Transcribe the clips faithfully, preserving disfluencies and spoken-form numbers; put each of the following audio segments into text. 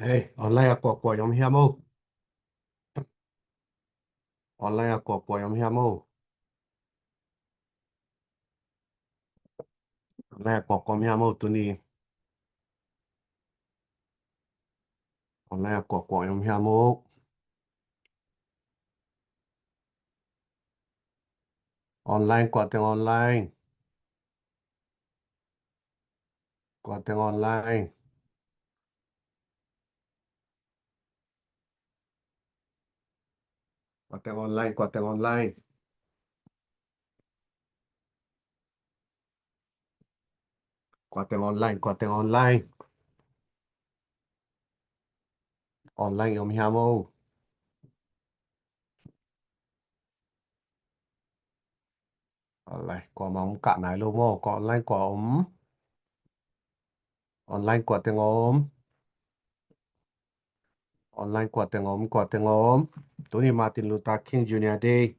Hei, online a kuakua i om hiam o? Online a kuakua i om hiam o? Online a kuakua i om hiam o tuni? Online a kuakua i om hiam o? Online, kua teng online? Kua teng online? Kua teng online, kua teng online? Kua teng online, kua teng online? Online i om hiam o? Online, kua mah om kah nai lo maw? Kua online, kua om? Online, kua teng om? Online, kua teng om, kua teng om? Tuni Martin Luther King Junior Day.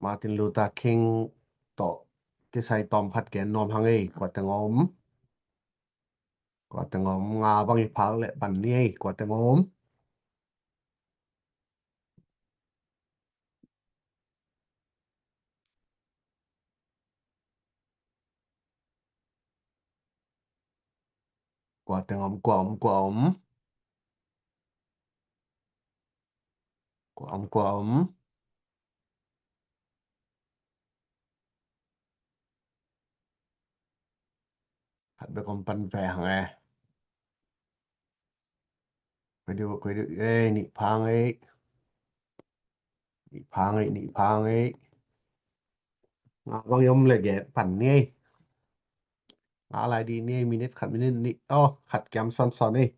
Martin Luther King tawh kisai tawm khat gen nuam hang ei, kua teng om? Kua teng om? Nga bang i phak leh pan ni ei, kua teng om? Kua teng om, kua om, kua om? Kua om, kua om? Khat bek om pan ve hang e. Koi diu, koi diu, ei, nih phang ei. Nih phang ei, nih phang ei. Nga bang i om leh gen pan ni ei. Nga lai di ni ei, minute khat, minute nih. Oh, khat kiam sawnsawn ei.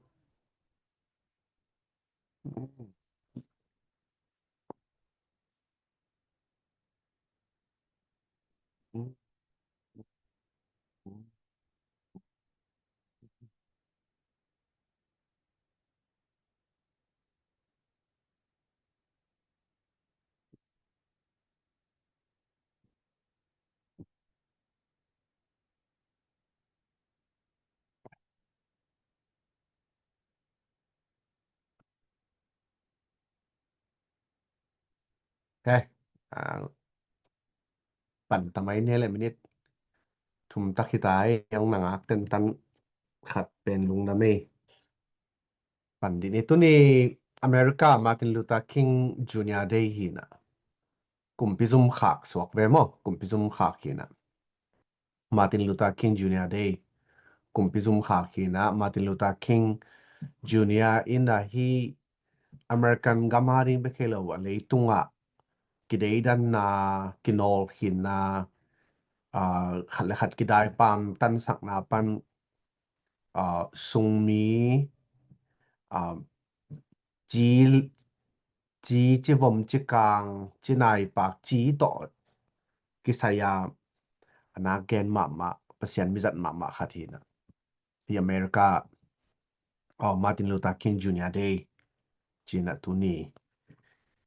Ok. Ah, pan ta mai ni ei leh, minute thum tak hi ta ei, hong na ngak tentan khat pen lungdam ei. Pan dih ni, tuni America Martin Luther King Junior Day hi na. Kumpi zum khak suak ve maw, kumpi zum khak hi na. Martin Luther King Junior Day. Kumpi zum khak hi na, Martin Luther King Junior in a hi American gam a ding bek hi lo a, leitungah kideidanna, kinawlkhinna, ah, khat le khat kidai pamtansakna pan, ah, sungmi, ah, ci, ci, ci vom, ci kang, ci naipak, ci tawh kisai a, a nak gen mahmah, Pasian mizat mahmah khat hi na. Hi America, oh, Martin Luther King Junior Day ci na tuni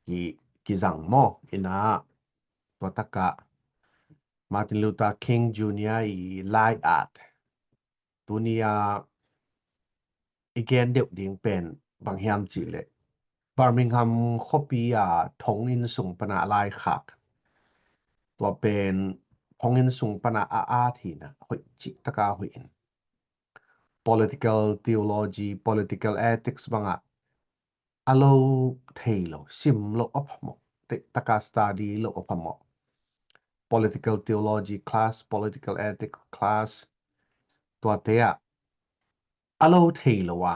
ki, kizang maw, hi na, tua takah Martin Luther King Junior i lai-at tuni a i gen deuh ding pen bang hiam cih leh, Birmingham khuapi a thong inn sung pan a lai khak. Tua pen thong inn sung pan a a at hi na, hoih cih taka hoih in. Political theology, political ethics bang ah a lo thei lo, sim lo a phamawh, deih taka study lo a phamawh. Political theology class, political ethics class, tuate ah a lo thei lo a,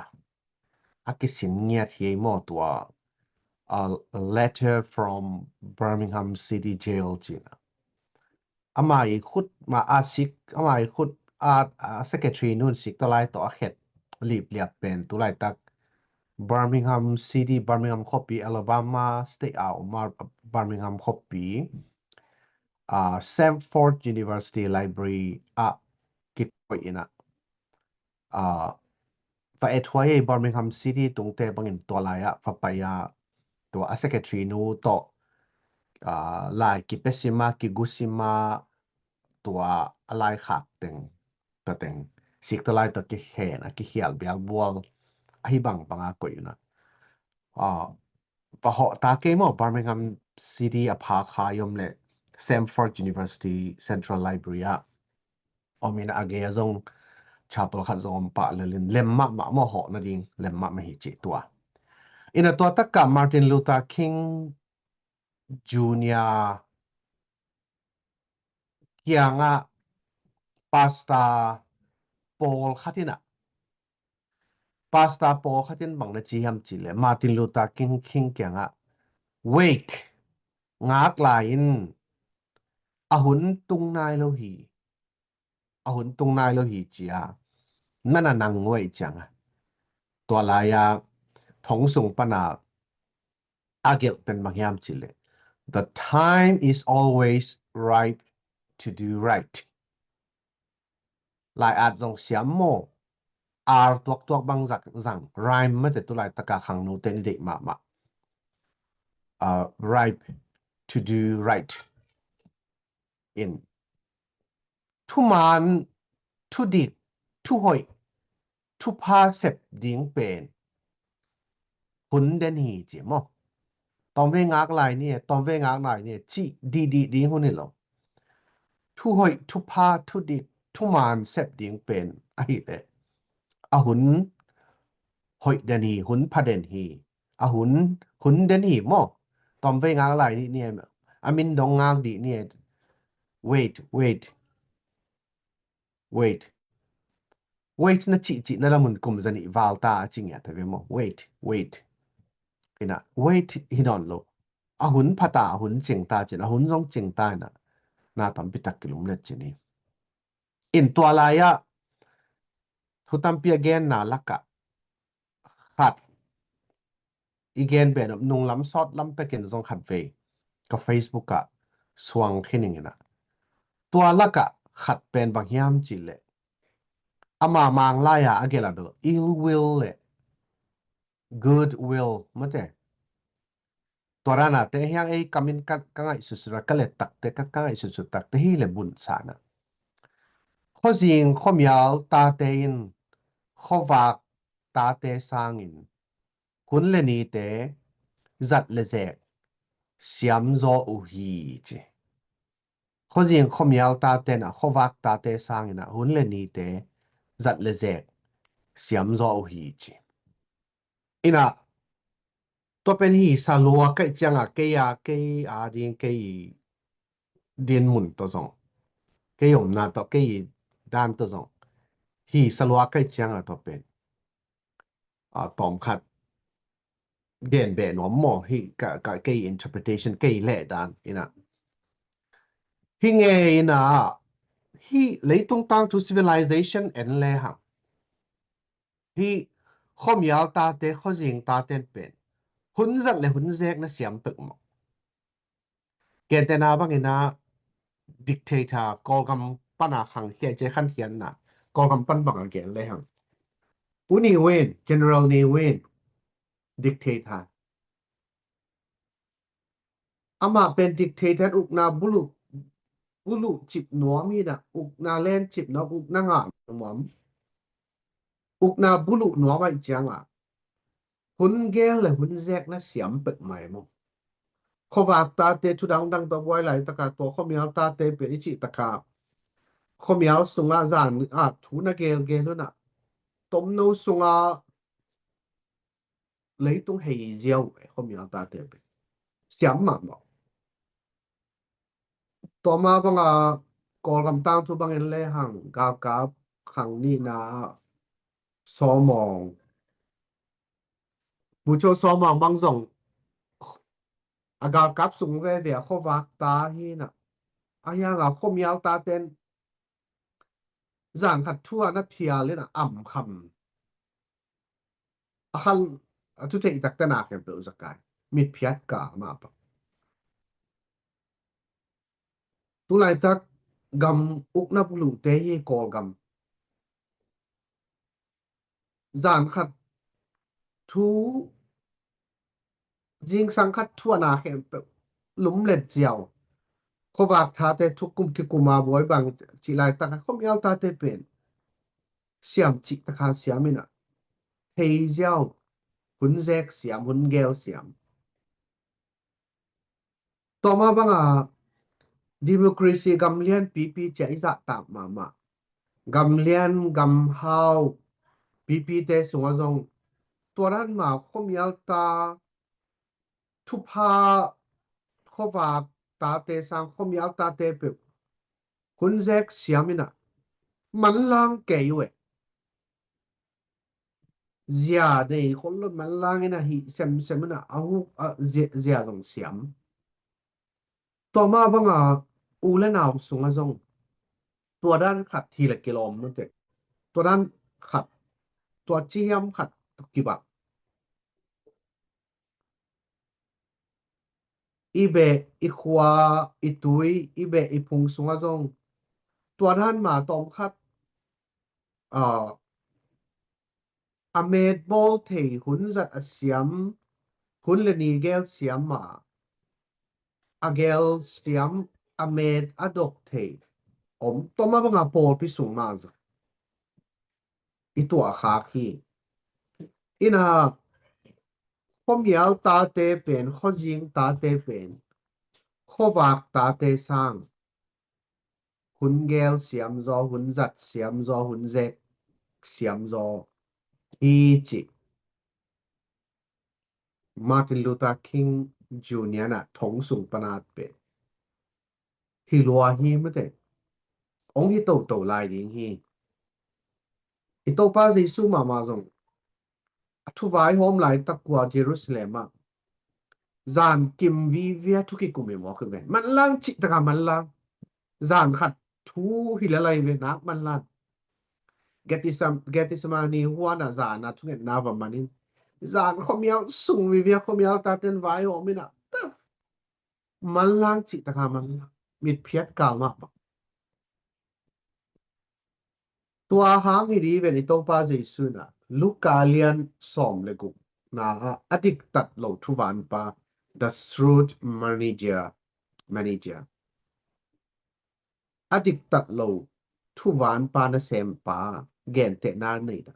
a kisin ngiat hi ei maw, tua, a letter from Birmingham City Jail ci na. Ama i khut mah a sik, ama i khut a, a secretary nun sik ta lai tawh a khet lipliap pen tu laitak Birmingham City, Birmingham khuapi, Alabama State a om a, Birmingham khuapi, ah, Samford University Library ah kikoih in a, ah, va et huai ei, Birmingham City tungte bangin tua lai ah va pai a, tua a secretary nu tawh, ah, lai kipia sim a, kigu sim a, tua a lai khak teng, ta teng, sik ta lai tawh kikhen a, kikhial biakbual ahi bangbanga koih unah. Ah, va hawh ta kei maw, Birmingham City a pha kha i om leh Samford University Central Library ah om in a gei a zong chapel khat zong om pah lelin lem mahmah maw, hawh nading lem mahmah hi ci tua. Ina tua takah Martin Luther King Junior kiangah pastor pawl khat inah, pastor pawl khat in bang na ci hiam ci le Martin Luther King, King kiangah, "Wait, ngak lai in, a hun tung nai lo hi, a hun tung nai lo hi," cia nana nang wait cianga tua lai-a thong sung pana a gelh pen bang hiam ci le, "The time is always ripe to do right." Lai at zong siam maw, ar tuaktuak bang zang, rhyme mate, tu lai taka khangnu te ni deih mahmah. Uh, ripe to do right. In thuman, thudik, thuhoih, thupha sep ding pen hun den hi ci maw. Tawmvei ngak lai ni, tawmvei ngak lai ni ci dihdih ding hun hi lo. Thuhoih, thupha, thudik, thuman sep ding pen ahileh a hun hoih den hi, hun pha den hi, a hun, hun den hi maw. Tawmvei ngak lai ni, ni a min dong ngak dih ni. Wait, wait. Wait. Wait na cihcih na lamun kum zanih valta a ci ngiat a ve maw. Wait, wait. Ina, wait hi nawn lo. A hun phata, a hun cingta cin, a hun zong cingta ina, na tampi tak kilumlet cin hi. In tua lai-ah thu tampi a genna lakah khat i gen ben om, nunglam sawtlam pekin zong khat vei ka Facebook ah suang khin ing ina. Tua lakah khat pen bang hiam ci le, ama Mang lai-a a gelh a bel ill will le good will mate. Tua dana te hiang ei kamin ka, ka ngaihsutsut a, ka let takte, ka, ka ngaihsutsut takte hi le bunsana. Khuazing khuamial tate in khuavak tate sangin hun le nite zat le zek siam zaw uh hi ci. Khuazing khuamial tate na khuavak tate sangin a hun le nite zat le zek siam zaw uh hi ci. Ina, tua pen hi sa lua kaih cianga kei a, kei a ding, kei dinmun tawh zong, kei omna tawh, kei dan tawh zong hi sa lua kaih cianga tua pen a, tawm khat gen beh nuam maw, hi ka, ka, kei interpretation, kei leh dan ina. Hi nge ina, hi leitung tangthu civilization en le hang, hi khuamial tate, khuazing taten pen hun zat le hun zek na siam pek maw. Gentena bangina dictator, Kawlgam pana khang khia ce khan khianna, Kawlgam pan banga gen le hang, U Ne Win, General Ne Win, dictator. Amah pen dictator ukna buluh, buluh cip nuam hina, ukna len cip nuam, ukna ngah nuam, ukna buluh nuam aih cianga hun gel le hun zek na siam pek mai maw. Khuavak tate thu dangdang tawh buai laitaka tua khuamial tate pen i cih taka khuamial sunga zan a thu na gelgel huna, tomno sunga leitung hei ziau e, khuamial tate pen siam mahmah. Tua ma banga Kawlgam tangthu bangin le hang galkap khang nihna sawmawng, Pu Cho Sawmawng bang zong a galkap sung veve a khuavak ta hina, a hianga khuamial taten zan khat thu a na phial ina am kham. A khal a thu theih takte na khempeuh zakai mitphiat ka mah pak. Tulaitak gam ukna buluhte hi Kawlgam. Zan khat thu, zingsang khat thu a na khempeuh lumlet ziau. Khuavak tate thu kum kikuma buai bang cih laitak a khuamial tate pen siam cih taka siam ina. thei ziau, hun zek siam, hun gel siam. Tua mah banga democracy gamlian pipi cia i zahtak mahmah. Gamlian gamhau pipite sungah zong tua dan mah khuamialta thupha khuavak tate sang khuamial tate peuh hun zek siam inah manlang kei uh eh. Zia nei khol lo manlang inah hih semsem inah a huk a zia, zia zong siam. Tua mah banga u le nau sungah zong tua dan khat hi le kilawm mate. Tua dan khat, tua cihiam khat tawh kibang. I beh, i khua, i tui, i beh, i phung sungah zong tua dan mah tawm khat, ah, a met bawl thei hun zat a siam, hun le ni gel siam mah a gel siam, a met a dok thei om. Tua mah banga pawlpi sung mah zong i tuah khak hi. Inah khuamial tate pen, khuazing tate pen, khuavak tate sang hun gel siam zaw, hun zat siam zaw, hun zek siam zaw hi ci Martin Luther King Junior na thong sung panat pen hi lua hi mate. Ong hi toto lai ding hi. I Topa Jesu mahmah zong a thu vaihawm laitak kua Jerusalem ah zan kim vivia thu kikum hi mawk hi ve. Manlang cih taka manlang. Zan khat thu hi lalai ve nak manlang. Gethsem-, Gethsemane huan ah zan a thungetna va manin zan khuamial sung vivia khuamial taten vaihawm inah manlang cih taka manlang. Mitphiat kal mahmah. Tua hang hi di ven i Topa Jesu na Luka lian sawm le guk na ah a diktat lo thuvanpa, the shrewd manager, manager. A diktat lo thuvanpa nasempa gentehna nei na.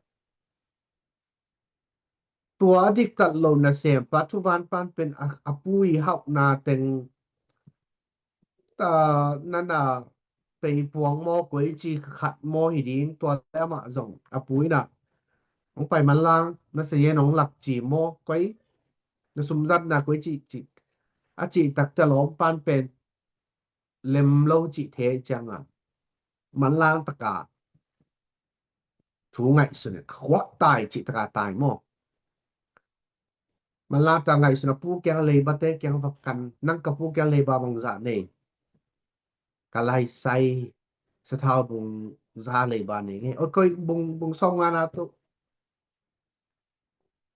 Tua a diktat lo nasempa thuvanpan pen a, a pu i hauhna teng, a, nana pei puang maw koi ci khat maw hi ding tua le amah zong a pu inah hong pai manlang na sayen hong lak ci maw koi na sumzatna koi ci ci a cih takte lawmpan pen lem lo cih thei cianga manlang taka thu ngaihsun in a khuak tai cih taka tai maw? Manlang taka ngaihsun a pu kiang leibate kiang va kan nang ka pu kiang leiba bangzah nei ka laisai sathau bung za leiba nei nge oi koi bung bung sawm ngana tu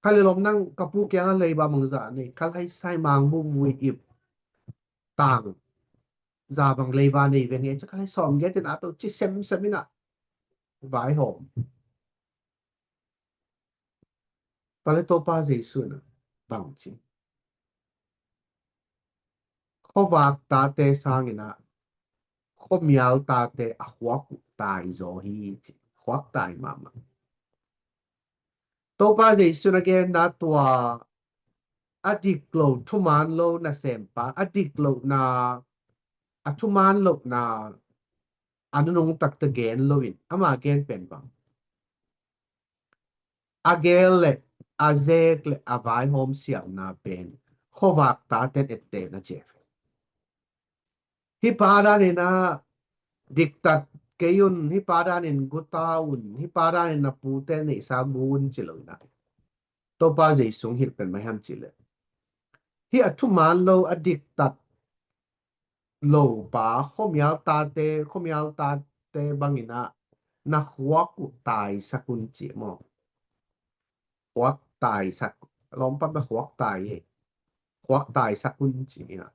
Kha le lom nang ka pu kiangah leiba mangzah nei, kha lai sai mangbu vui ip tang za bang leiba nei ve nge, kha lai sawm ge tin a to ci semsem inah vaihawm. Pale Topa Jesu inah bang ci khuavak tate sanginah khuamial tate a khuak uh tai zaw hi ci, khuak tai mahmah. Topa Jesu na genna tua a dik lo thuman lo nasempa a dik lohna a thuman lohna a nunung takte gen loin ama gen pen bang a gel le a zek le a vaihawm siamna pen khuavak taten ettehna ciah. Hih pa danin ah diktat kei un, hih pa danin guta un, hih pa danin na pute neihsa gu un ci lo inah Topa Jesu hilh pen mah hiam cih leh hih a thuman lo a diktat lo pa khuamial tate, khuamial tate bangin ah na khuak uh taisak un ci maw? Khuak taisak, lawmpa bek khuak tai hi. Khuak taisak un ci inah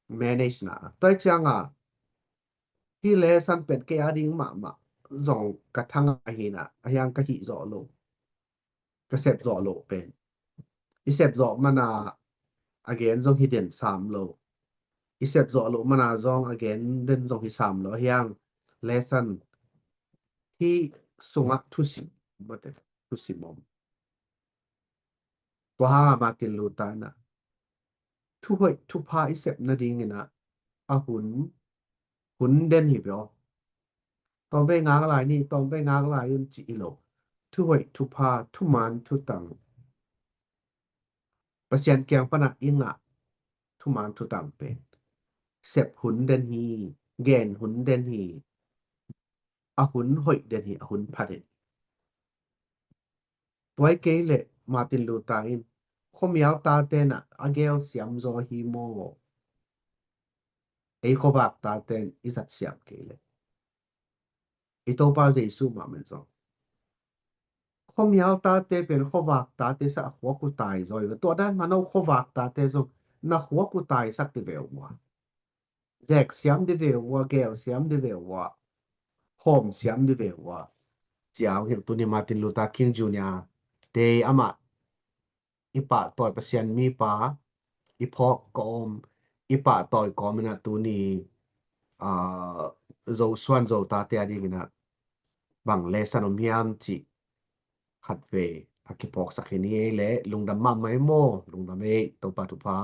manage na. Tua hi cianga hih lesson pen kei a ding mahmah zong ka thang ahi inah a hiang ka hih zawh lo. Ka sep zawh loh pen i sep zawh mana a gen zong hi den sam lo. I sep zawh loh mana zong a gen den zong hi sam lo. A hiang lesson hi sungah thusim mate, thusim om. Tua hangah Martin Luther in ah thuhoih thupha i sep nadingin ah a hun, hun den hi ve aw. Tawmvei ngak lai ni, tawmvei ngak lai un ci hi lo. Thuhoih thupha, thuman thutang, Pasian kiang panah i ngah thuman thutang pen sep hun den hi, gen hun den hi, a hun hoih den hi, a hun pha den hi. Tua hi kei leh Martin Luther in khuamial tate in ah a gel siam zaw hi maw? Ei khuavak tate in i zat siam kei leh i Topa Jesu mah men zong khuamial tate pen khuavak tate sa a khua kutai zaw hi. Tua dan mah no khuavak tate zong na khua kutai sak ti ve uh maw? Zek siam di ve uh a, gel siam di ve uh a, hawm siam di ve uh a. Ciang hilh tuni Martin Luther King Junior te amah i pahtawi Pasian mipa i phawk ka om, i pahtawi kawm in ah tuni, aa, Zosuan Zotate a dingin ah bang lesson om hiam cih khatvei a kiphawksak hi ni ei leh. Lungdam mahmah ei maw, lungdam ei, Topa thupha.